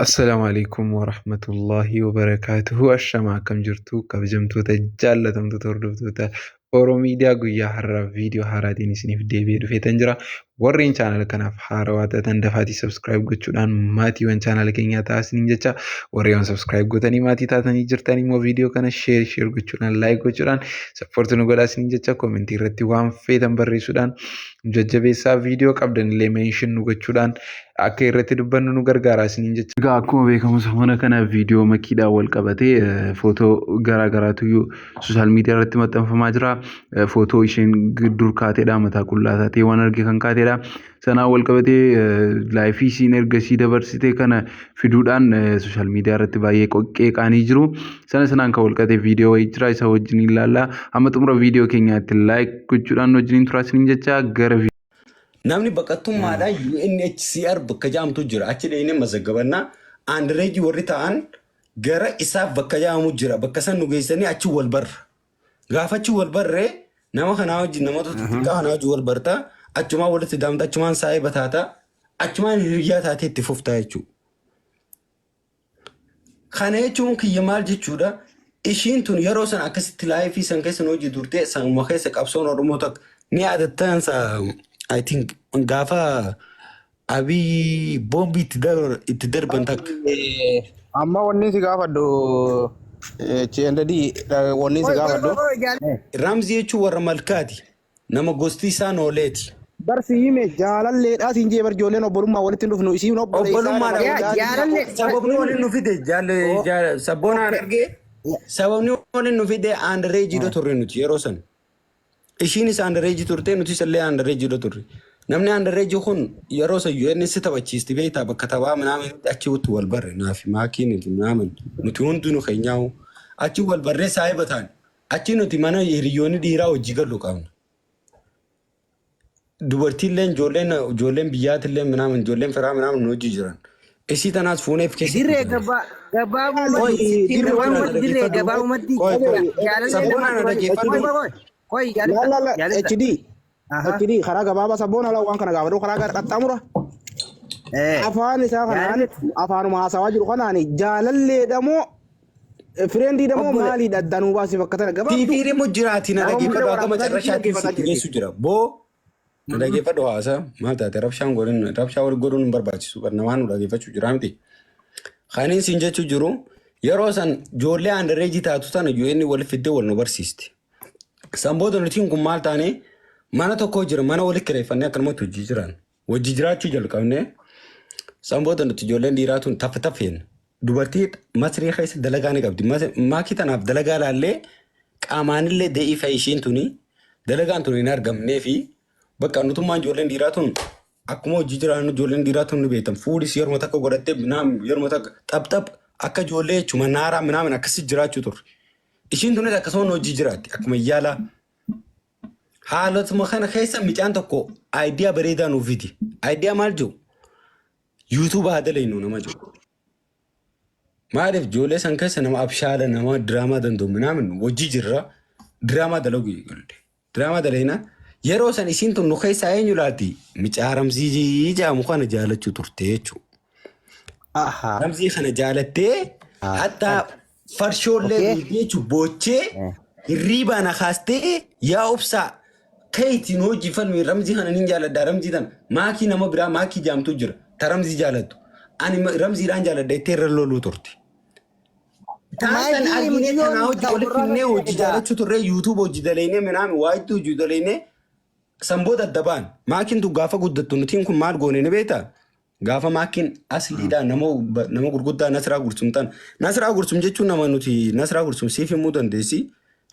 Assalaamu alaikum warahmatullahi wabarakaatuhu. Ashama, akkam jirtu, kabajamtoota jaallatamtoota hordoftoota Oromiidiyaa? Guyyaa har'aa viidiyoo haaraatiin isiniif deebi'ee dhufeetan jira. Warreen chaanala kanaaf haarawaa taatan dafaatii subscribe gochuudhaan maatiiwwan chaanala keenyaa ta'aa isiniin jecha. Warreen subscribe gootanii maatii taatanii jirtan immoo viidiyoo kana share share gochuudhaan, like gochuudhaan support nu godhaa isiniin jecha. Koomentii irratti waan feetan barreessuudhaan jajjabeessaa, viidiyoo qabdan illee mention nu gochuudhaan akka irratti dubbannu nu gargaara isiniin jecha. Egaa akkuma beekamu samoona kana viidiyoo makiidhaan wal qabatee footoo garaa garaatu social media irratti maxxanfamaa jira. Footoo isheen dur kaateedha, mataa qullaa taatee waan arge kan kaateedha. Sanaan wal qabatee life isiin ergasii dabarsite kana fiduudhaan social media irratti baay'ee qeeqaanii jiru. Sana sanaan kan wal qabate viidiyoo wayii jira, isa wajjin ilaalla. Hamma xumura viidiyoo keenyaatti like gochuudhaan wajjiniin turaa isiniin jecha gara Namni baqattummaadhaan UNHCR bakka jedhamtu jira. Achi dheenee mazaggabannaa. Underage warri ta'an gara isaaf bakka jedhamu jira. Bakka san nu geessanii achi wal barra. Gaafa achi wal barree nama kanaa wajjin, namoota xixiqqaa kanaa wajjin wal bartaa, achumaan walitti daamta, achumaan saayiba taataa, achumaan hiriyyaa taatee itti fuftaa jechuudha. Kana jechuun kiyya maal jechuudha? Ishiin tun yeroo san akkasitti life san keessa hojii turte, sanuma keessa qabsoon Oromoo takka ni yaadattansa. I think gaafa Abiy boombii itti darban takka. Amma wanni si gaafadhu, CND, wanni si gaafadhu. Ramzii jechuun warra malkaati. Nama gosti isaa nooleeti. Bar si hime, jaalalleedhaa siin jee bar, ijoolleen obbolummaa walitti hin dhufnu, isiin obboleessaa. Obbolummaadha. Jaalallee. Sababni waliin nu fide jaalle sabboonaan argee, sababni waliin nu fide underage turre nuti yeroo san. Ishiinis underage turte, nutis illee underage turre. Namni underage kun yeroo san UN si taphachiisti beektaa, bakka taphaa minaamin achi wal barre, naafi maakiin minaamin nuti hundinuu keenyaa'u achi wal barree saahiba ta'an. Achi nuti mana hiriyoonni dhiiraa hojii galu qabna. Dubartiilleen ijoolleen biyyaatillee minaamin ijoolleen firaa minaamin nu hojii jiran. Isii tanaas fuuneef keessa. Dirree gabaabumatti Dirree. Gabaabumatti, dirree, gabaabumatti. Qoy, qoy. Jaalallee. Sabboonaan Nama dhaggeeffadhu. qoy, qoy, qoy. La la la. Jaalladha. HD HD, karaa gabaabaa sabboona la waan kana gaafadhu, karaa gara qaxxaamura. Afaan isaa kanaan, afaanuma haasawaa jiru kanaan, jaalalleedha moo friendiidha moo maaliidha? Danuu baasii bakka tana gabaabduu. TV immoo jiraatii na Nama dhaggeeffadhu, murtee akka waraabsaa macarrashaatti dhaggeeffataa sitti jirti. geessu jira. Boo, na dhaggeeffadhu, haasa maal taate? Rabshaan godhin, rabshaa wal godhuun hin barbaachisu, namaan nu dhaggeeffachuu jira miti. Kaniin siin jechuu jiru, yeroo san ijoollee underage taatu tana UN wal fiddee wal nu barsiisti. San booda nutiin kun maal taane? Mana tokko jira, mana walitti kireeffannee akkanumatti hojii jiran. Hojii jiraachuu jalqabnee, san booda nuti ijoolleen dhiiraa tun taffe taffeen dubartii Masrii keessa dalagaa ni qabdi. Maakii tanaaf dalagaa laallee, qaamaanillee da'iifa ishiin tuni, dalagaan tun hin argamnee fi bakka nutummaan ijoolleen dhiiraa tun akkuma hojii jiraannu, ijoolleen dhiiraa tun ni beektan, fuulis yeruma takka godhattee minaamin yeruma takka xapxap akka ijoollee jechuudha, naaraa minaamin akkasii jiraachuu turre. Ishiin tunis akkasuma hojii jiraatti akkuma yaalaa. Haalotuma kana keessa micaan tokko idea bareedaa nuuf fidi. Idea maal jiru? YouTube haa dalaynu nama jiru. Maaliif, ijoollee san keessa nama abshaala, nama diraamaa danda'u minaamin hojii jirra, diraamaa dalagu eegalte. Diraamaa dalayna, yeroo san isiin tun nu keessaa eenyu laati? Micaa Ramzii jedhamu kana jaalachuu turte jechuudha. Ramzii kana jaalattee hatta farshoollee jechuun boochee hirriibaa na kaastee, "Yaa obsaa, keetiin hojii falmi, Ramzii kana nin jaaladha, Ramzii tana maakii nama biraa maakii jaamtu jira ta Ramzii jaalattu, ani Ramziidhaan jaaladha" jettee irra loluu turte. Taasan Maakii arginee mucayyoon tanaa hojii walitti finnee hojii jaalachuu turre, YouTube hojii dalaynee minaami waa hedduu hojii dalaynee, san booda adda ba'an. Maakiin tun gaafa guddattu nutiin kun maal goone ni beektaa? Gaafa maakiin asliidhaa nama gurguddaa Nasraa Gursum tan. Nasraa Gursum jechuun nama nuti, Nasraa Gursum siif himuu dandeessi.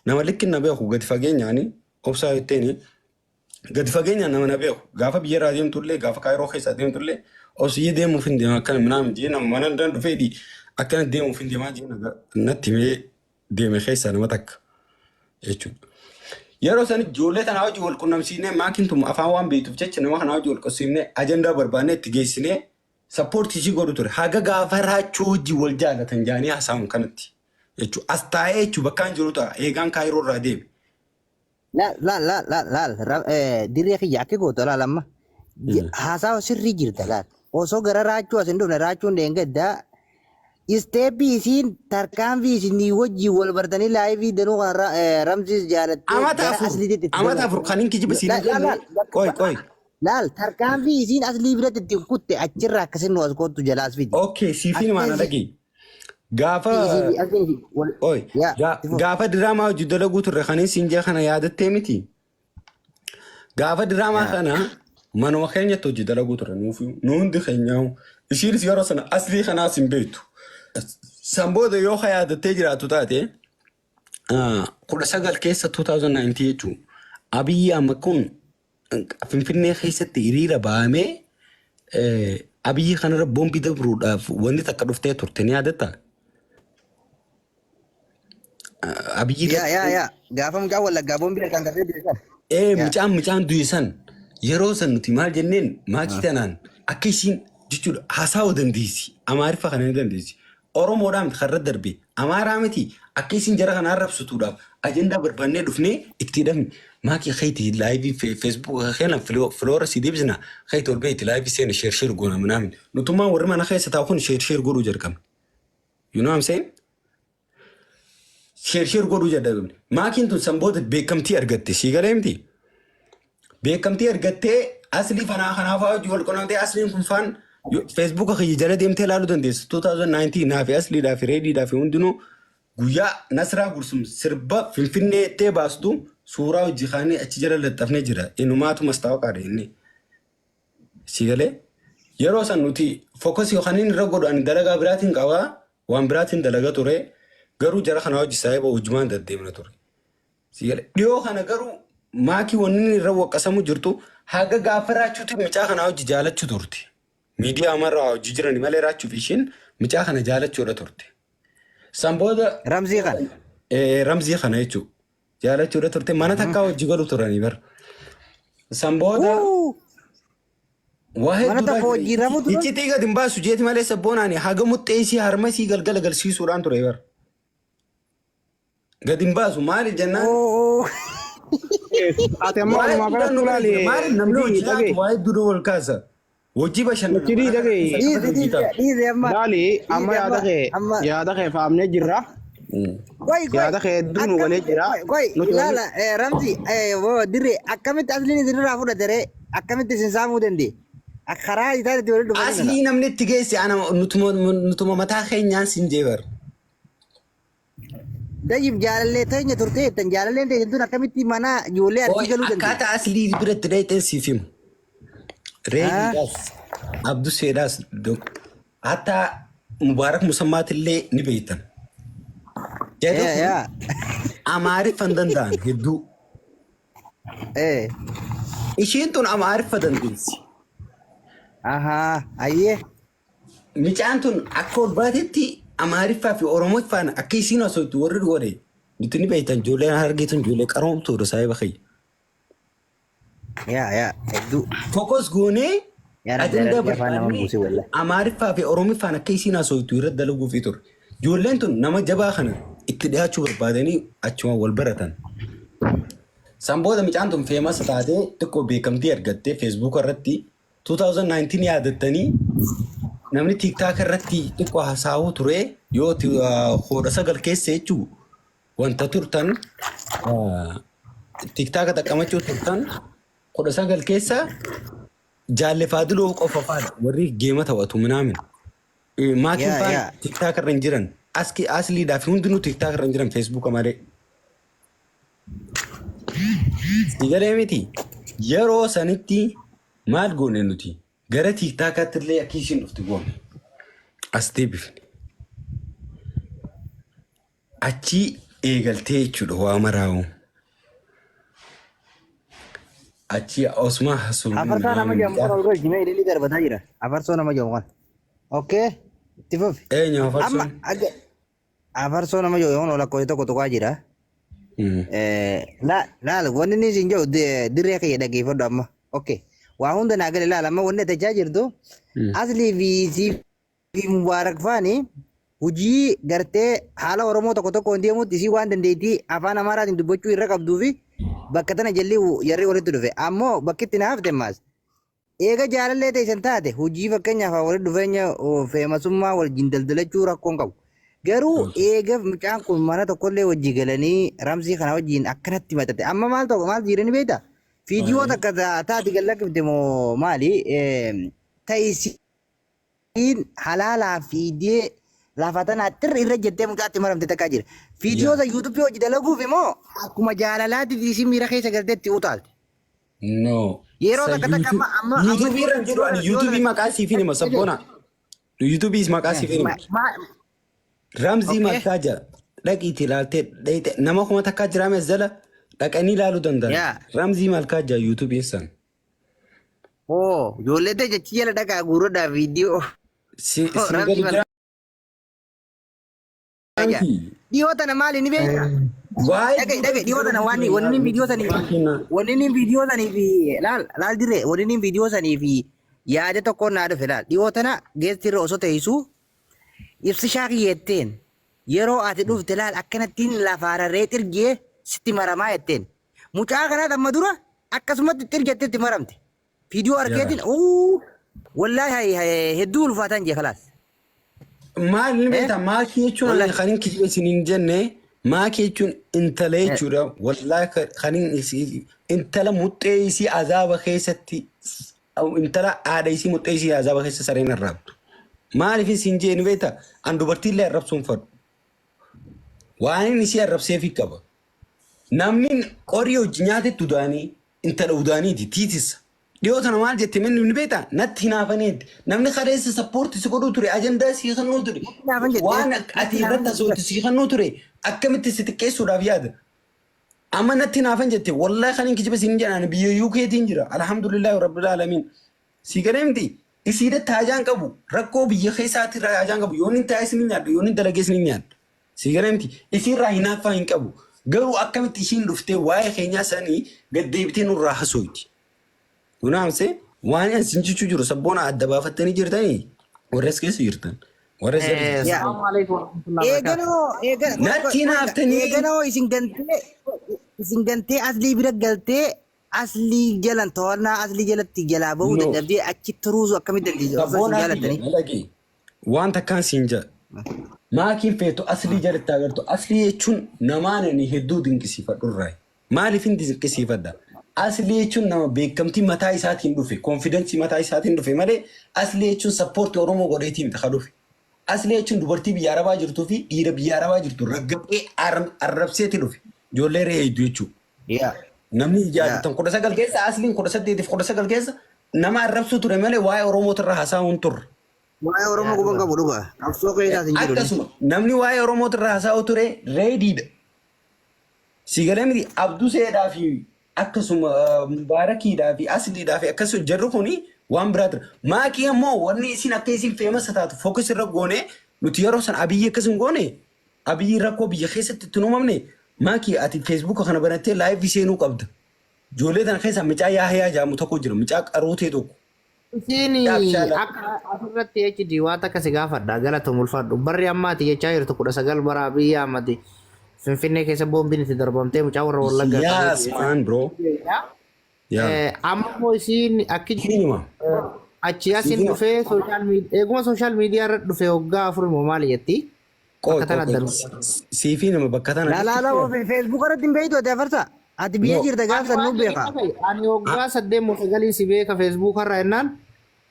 Nama likkin na beeku gadi fageenyaani obsaa jetteeni. Gadi fageenyaan nama na beeku. Gaafa biyya irraa deemtullee, gaafa Kaayiroo keessaa deemtullee, obsiyyee deemuuf hin deema akkana minaamin jee, nama mana irra dhufeedhi akkana deemuuf hin deemaa jee natti himee deeme keessaa nama takka jechuudha. Yeroo san ijoollee tanaa wajjin wal qunnamsiisnee, maakiin tun afaan waan beektuuf jecha, nama kanaa wajjin wal qunnamsiisnee ajandaa barbaannee itti geessinee support ishii godhu ture. Haga gaafa raachuu wajjin wal jaalatan jaanii haasa'an kanatti jechuudha. As taa'ee jechuudha, bakkaan jiru ta'a eegaan Kaayiroo irraa deeme. Laal, laal, laal, laal, laal, dirree kiyya akka gootu laal amma. Haasawa sirrii jirta laal. Osoo gara raachuu as hin dhufne raachuun dheengaddaa isteeppii isiin tarkaanfii isinii wajjin wal bartanii laayivii danuu kanarra Ramsiis jaalattee Amata gara 4 asliitti itti amata dabalte. 4 kan hin kijiba siin hin Laal jenne. laal Qoy qoy. laal tarkaanfii isiin aslii biratti ittiin kutte achirraa akkasin nu as kottu jalaas fidi. Okay, siifin maana Akka dhagee. Gaafa isii fi asliin fi wal Oi, yaa itti fufi. gaafa diraamaa hojii dalaguu turre kan siin jee kana yaadattee miti. Gaafa diraamaa kana manuma keenyatti hojii dalaguu turre nuuf nu hundi keenyaa ishiinis yeroo sana aslii kanaas hin beektu. San booda yoo ka yaadattee jiraattu taate 19 keessa 2019 jechuun Abiyyi amma kun Finfinnee keessatti hiriira bahamee Abiyyi kanarra boombii dabruudhaaf wanni takka dhuftee turte ni yaadatta? Abiyyi Yaa yaa yaa gaafa mucaan wallaggaa boombii harkaan qabdee du'e sana. Ee Yaa. mucaan du'e san yeroo san nuti maal jenneen maakii tanaan akka isiin jechuudha haasa'uu dandeessi Amaariffa kana ni dandeessi Oromoodhaa miti karra darbe Amaaraa miti akka isiin jara kana arrabsituudhaaf ajandaa barbaannee dhufnee itti hidhamne maakii keeti laayivii feesbuuka keena filoora si deebisna keeti ol beeti laayivii seena sheer sheer goona minaamin nutummaan warri mana keessa taa'u kun sheer sheer godhuu jalqabne. You know what I'm saying? Sheer sheer godhuu jalqabne. Maakiin tun san booda beekamtii argatte sii galee miti. Beekamtii argattee aslii fanaa kanaaf hojii wal qunnamtee asliin kun faan feesbuuka kiyya jala deemtee ilaaluu dandeessa. 2019 naa fi asliidhaa fi reediidhaa fi hundinuu guyyaa Nasraa Gursum sirba Finfinnee ittee baastu suuraa hojii kaanii achi jala laxxafnee jira. Inumaatu mastaawaqaadha inni. Si galee yeroo san nuti focus yookaan inni irra godhu ani dalagaa biraatiin qabaa waan biraatiin dalaga ture garuu jara kana hojii saahiba hojumaan deddeemna ture. Si galee dhiyoo kana garuu maakii wanni inni irra waqqasamu jirtu haga gaafa raachuuti mucaa kana hojii jaalachuu turte. Miidiyaa amarraa hojii jirani malee raachuuf ishiin mucaa kana jaalachuudha turte. San booda Ramzii kana. Ramzii kana jechuudha. Jaalachuudha turte mana takkaa hojii galu turanii bar. San booda Wuu! waa Mana hedduudha tokko wajjin rafuu turan? Iccitii gad hin baasu jeeti malee sabboonaan haga muxxee isii harma isii galgala galsiisuudhaan ture bar. Gad hin baasu maali jennaan. Oo! Ati amma Waa walumaa hedduudhaan galatti nu bira ilaali. jira. Maali namni Sidii hojii dhagee. laatu waa hedduudha wal kaasa. Hojii bashannana. Sidii dhagee. Dhiisi dhiisi dhiisi amma. Laali amma Dhiisi yaada amma kee amma. yaada kee faamnee jirra. Qoy qoy. Yaada kee hedduu nu galee Akkamitti jira. qoy qoy Nuti wanni ilaala Ramzi dirree akkamitti asliin isinirraa fudhate ree akkamitti isin saamuu danda'e? Karaa isaan itti walitti dhufanii kana. Aslii namni itti geesse ana nutuma mataa keenyaan sin jeebar. Dayib jaalallee teenya turte jettan jaalalleen teenya tun akkamitti mana ijoollee Ooy arsii galuu dandeesse? akkaataa aslii biratti dhayxeen siif himu. Reediidhaas Abduseedhaas hatta Mubaarak Musammaatillee ni beektan. Jarri Yaa kun yaa. Amaariffa hin danda'an hedduu. Eh. Ishiin tun Amaariffa dandeessi. Ahaa. Ayyee. Micaan tun akka ol baatetti Amaariffaa fi Oromoffaan akka isiin haasoftu warri godhe nuti ni beektan ijoolleen Harargee tun ijoollee qaroomtuudha saahiba kiyya. Yaa yaa hedduu. Focus goonee Yaa rabbi ajandaa Harargee afaan nama barbaannee buuse wallahi. Amaariffaa fi Oromoffaan akka isiin haasoftu irratti dalaguufii ture. Ijoolleen tun nama jabaa kana itti dhiyaachuu barbaadanii achuma wal baratan. San booda micaan tun feemasa taatee xiqqoo beekamtii argattee feesbuuka irratti 2019 yaadattanii namni tiiktaaka irratti xiqqoo hasaa'uu ture yoo 19 keessa jechuu wanta turtan tiiktaaka xaqqamachuu turtan 19 keessa jaalle faadiloo qofa faadha warri geema taphatu minaamin. Maatiin Yaa faan yaa. tiiktaaka irra hin jiran aski asliidhaa fi hundinuu tiiktaaka irra hin jiran feesbuuka malee. Si galee miti yeroo sanitti maal goone nuti gara tiiktaakaatti illee akka ishiin dhuftu goone as deebifne achii eegaltee jechuudha waa maraa'u achii osuma hasuun Afarsoo nama jedhamu kana ol galchi mee ililii darbataa jira. Afarsoo nama jedhamu kana. Okay. Itti fufi. Eenyu Amma afarsoon? aga Afarsoo nama jedhu kun lakkoofsa tokko tuqaa jira. Laal wanni inni isin jedhu dirree kiyya dhaggeeffadhu amma. Okay. Waa hunda naa gale laal amma wanni ati jechaa jirtu aslii fi sii fi mubaarak faani hojii gartee haala Oromoo tokko tokkoon deemutti isii waan dandeettii afaan Amaaraatiin dubbachuu irra qabduu fi bakka tana jalli jarri walitti dhufe. Ammoo bakki itti na hafte ammaas. Eega jaalallee teessan taate hojii fakkeenyaaf walitti dhufeenya feemasummaa wajjin daldalachuu rakkoon qabu. Garuu eega mucaan kun mana tokkollee wajji galanii Ramzii kana wajjin akkanatti maxxate. Amma maal ta'u maal jireenya beektaa? Viidiyoo takka taati gallakkifte moo maali? Ta'isiin halaalaa fiidee lafa tana xirri irra jettee mucaatti maramte takkaa jira. Viidiyoo san yuutuubii hojii dalaguuf immoo akkuma jaalalaatti isii miira keessa galtee itti utaalte. No. Yeroo Sa takka takka amma amma amma yuutuubii irra hin jiru ani yuutuubii maqaa siif hin hima sabboona. Yuutuubii maqaa siif hin hima. Ramzii Malkaa jira. Dhaqiitii ilaaltee dhayite nama 1000 jiraame as jala dhaqanii ilaaluu danda'an. Ramzii Malkaa jira yuutuubiin san. Oo, ijoollee ta'e jechi jala dhaqaa guuradhaa viidiyoo. Si si Ramzii gadi Malkaa jira. miti. Dhiyoo tana maali ni beektaa? Waa'ee Dhaqe dhaqe dhiyoo tana waan wanni inni viidiyoo sanii wanni inni viidiyoo sanii fi laal laal dirree wanni inni viidiyoo sanii fi yaada tokkoon naa dhufe laal dhiyoo tana geessi irra osoo teessuu ibsishaa kiyyeetteen yeroo ati dhufte laal akkanattiin lafaa rarree xirgee sitti maramaa jetteen mucaa kanaat amma dura akkasumatti xirgettee itti maramte viidiyoo argeetiin uu wallaahi hedduu ulfaataan jee kalaas. Maal ni beektaa maakii jechuun ani Wallahi. kan hin kijibe isin hin jenne maakii jechuun intala jechuudha. Wallaahi kan hin intala muxxee isii azaaba keessatti intala haadha isii muxxee isii azaaba keessa sareen arraabdu. Maaliif isin jee ni beektaa an dubartii illee arrabsuun fadhu. Waan inni isii arrabseefi qaba. Namni qorii hojii nyaatetti udaanii intala udaaniiti tiitissa. Dhiyoo tana maal jette minni ni beektaa natti hinaafaniitti. Namni kareessa sappoorti si godhuu ture ajandaa si kennuu ture. Hinaafan jette. Waan ati irratti haasoftu si kennuu ture akkamitti si xiqqeessuudhaaf yaada. Amma natti hinaafan jette wallahi kan hin kijiba siin jedhan biyya UKtiin jira alhamdulillahi rabbil alamin. Si galee miti isiidatti haajaan qabu rakkoo biyya keessaatti irraa haajaan qabu yoon hin taa'es ni nyaadha yoon hin dalagees ni nyaadha. Si galee miti isiirraa hinaaffaa hin qabu. Garuu akkamitti ishiin dhuftee waa'ee keenyaa sanii gad deebitee nurraa hasoyti. Kunaamse waan isin jechuu jiru sabboona adda baafattanii jirtanii warra as keessa jirtan. Warra as jala jirtan. Assalamu alaikum warahmatullahi wabarakatuh. Eeganoo eegan Natti hinaaftanii eeganoo isin gantee aslii bira galtee aslii jalan to'annaa aslii jalatti jalaa bahuu No. dadhabdee achi turuusu akkamitti dandeessu osoo isin Sabboonaa kiyya jaalattanii. dalagee waan takkaan siin jedha. Maakiin feetu aslii jalatti agartu. Aslii jechuun namaan ani hedduu dinqisiifadhu irraa. Maaliif hin dinqisiifadha? Aslii jechuun nama beekamtii mataa isaatiin dhufe, konfidensii mataa isaatiin dhufe malee aslii jechuun sappoortii Oromoo godheetii miti ka dhufe. Aslii jechuun dubartii biyya Arabaa jirtuu fi dhiira biyya Arabaa jirtu raggaxee arrabseeti dhufe. Ijoollee re'ee hedduu jechuudha. Namni jaallatan 19 keessa asliin 18 fi 19 keessa nama arrabsuu ture malee waa'ee Oromootirra haasa'uu hin turre. Waa'ee Oromoo quban qabu dhugaa. Qabsoo keessaas hin jiru. Akkasuma namni waa'ee Oromootirra haasa'uu ture reediidha. Si galee miti Abduseedhaa fi akkasuma Mubaarakiidhaa fi Asliidhaa fi akkasuma jarri kuni waan biraa ture. Maakii ammoo wanni isin akka isin feemasa taatu focus irra goone nuti yeroo san Abiyyi akkas hin goone Abiyyi rakkoo biyya keessatti itti hin uumamne Maakii ati feesbuuka kana banattee laayivii seenuu qabda. Ijoollee tana keessaa micaa Yaahiyaa jedhamu tokko jira. Micaa qaruutee tokko. Isiin Dhaabshaala. akka asirratti HD waan takka si gaafadha galatoom ulfaadhu. Barri ammaati jechaa jirtu 19 bara Abiyyi Ahmad Finfinnee keessa boombiin itti darbamtee mucaa warra Wallaggaa Yes qabee man bro. Yeah. Amma immoo isiin akki Siinuma. achi asiin Siinuma. dhufee sooshaal miidiyaa eeguma sooshaal miidiyaa irra dhufee waggaa 4 immoo maali jetti? Qoy Bakka tana qoy qoy. adda Siifii nama bakka tana. Laa laa laa feesbuuk irratti hin beektu ati afarsa. Ati biyya No. jirta gaaf san nu beeka. Ani waggaa 8 moo 9 si beeka feesbuuk irra jennaan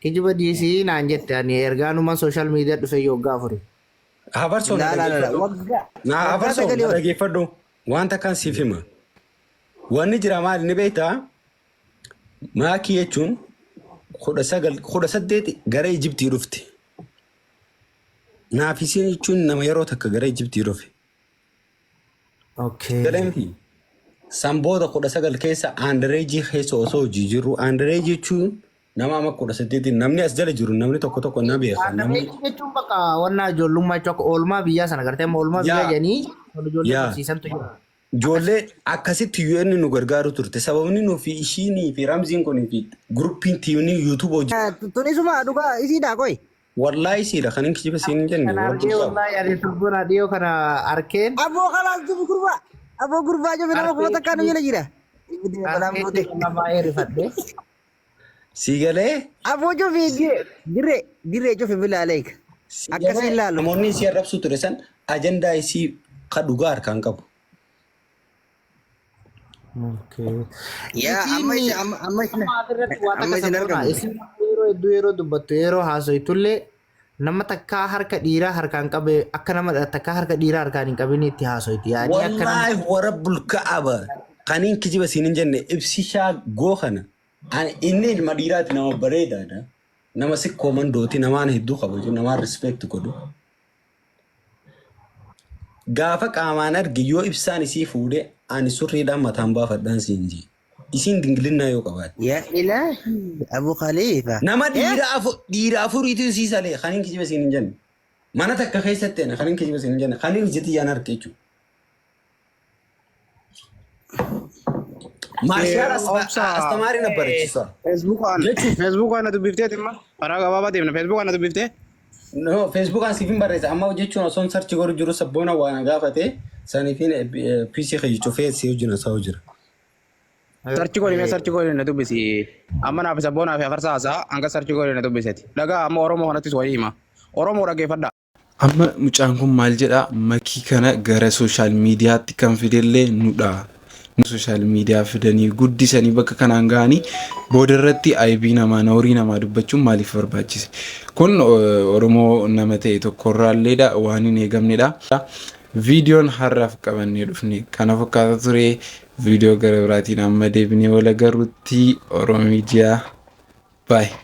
kijiba dhiisii naan jette ani ergaanuma sooshaal miidiyaa dhufee waggaa 4. Hafarsoo na Laa laa laa dhageeffadhu. waggaa Na waggaa hafarsoo 9 na ol. dhageeffadhu. Waan takkaan siif hima. Wanni jira maali ni beektaa? Maakii jechuun 19 18 gara Ijiptii dhufte. Naaf isiin jechuun nama yeroo takka gara Ijiptii dhufe. Okay. Galee miti. San booda 19 keessa aandareejii keessa osoo hojii jirru aandareejii jechuun nama amma 18 namni as jala jiru namni tokko tokko na beeka. Namni Aandareejii jechuun bakka wannaa ijoollummaa jechuun akka oolmaa biyyaa sana gartee amma oolmaa biyyaa yaa jedhanii kan ijoollee yaa barsiisantu jira. Ijoollee akkasitti UN nu gargaaru turte. Sababni nu fi ishiinii fi Ramziin kunii fi guruppiin tiimni YouTube hojii. Tunisuma dhugaa isiidhaa qoy. Wallaahi siidha kan hin kijiba siin hin jenne. Kana Rabbi argee qaba. wallaahi ani turbuna dhiyoo kana arkeen Aboo kalaas dubi gurbaa. Aboo gurbaa jobi nama kuma takkaa nu jala jira. Balaan arkeetti buute. nama baay'ee rifadhe. Si galee? Aboo cufi dirree dirree cufi bilaaleek. Si Akkasii galee ilaalu. namoonni isii arrabsu ture san ajandaa isii ka dhugaa harkaan qabu. Yaa amma Isiin isin amma amma isin amma asirratti waan amma takka isin sabboona. argamte. Isin yeroo hedduu yeroo dubbattu yeroo haasoytullee nama takkaa harka dhiiraa harkaan qabe akka nama takkaa harka dhiiraa harkaan hin qabin itti haasoyti. Yaani akka nama Wallaahi warabbul ka'aba kaniin kijiba siin hin jenne ibsishaa goo kana. Ani inni ilma dhiiraati nama bareedaadha. Nama sikkoo mandooti namaan hedduu kabaju namaan respect godhu. Gaafa qaamaan arge yoo ibsaan isii fuudhe ani surriidhaan mataan baafadhaan siin jee. Isiin dingilinnaa yoo qabaatte. Yaa ilaahi Abu Khalifa. Nama dhiira afur dhiira afuriitu isii salee kaniin kijiba siin hin jenne. Mana takka keessatti ana kaniin kijiba siin hin jenne kaniin ijji yaan arge jechuudha. Maarshaal Obsa astamaarii nabbareechisa. Feesbuukaan Jechuun Feesbuukaan na dubbifteeti amma karaa gabaabaa deemna Feesbuukaan na dubbiftee. No, Facebookaan siif hin barreessa. Amma jechuun osoo hin search godhu jiru sabboona waa na gaafate saniifin PC kiyya cufee si wajjin haasa'u jira. Search godhi mee search godhi na dubbisi. Amma naaf sabboonaa fi afarsaa haasaa hanga search godhi na dubbiseti. Dhagaa amma Oromoo kanattis wayii hima. Oromoo dhaggeeffadha. Amma mucaan kun maal jedhaa makii kana gara social miidiyaatti kan fidellee nudha. Social miidiyaa fidanii guddisanii bakka kanaan ga'anii booda irratti aybii namaa noorii namaa dubbachuun maaliif barbaachise? Kun Oromoo nama ta'e tokkorraalleedha waan hin eegamnedha. Viidiyoon har'aaf qabannee dhufne kana fakkaata ture. Viidiyoo gara biraatiin amma deebinee wal agarrutti Oromoo miidiyaa baay'ee.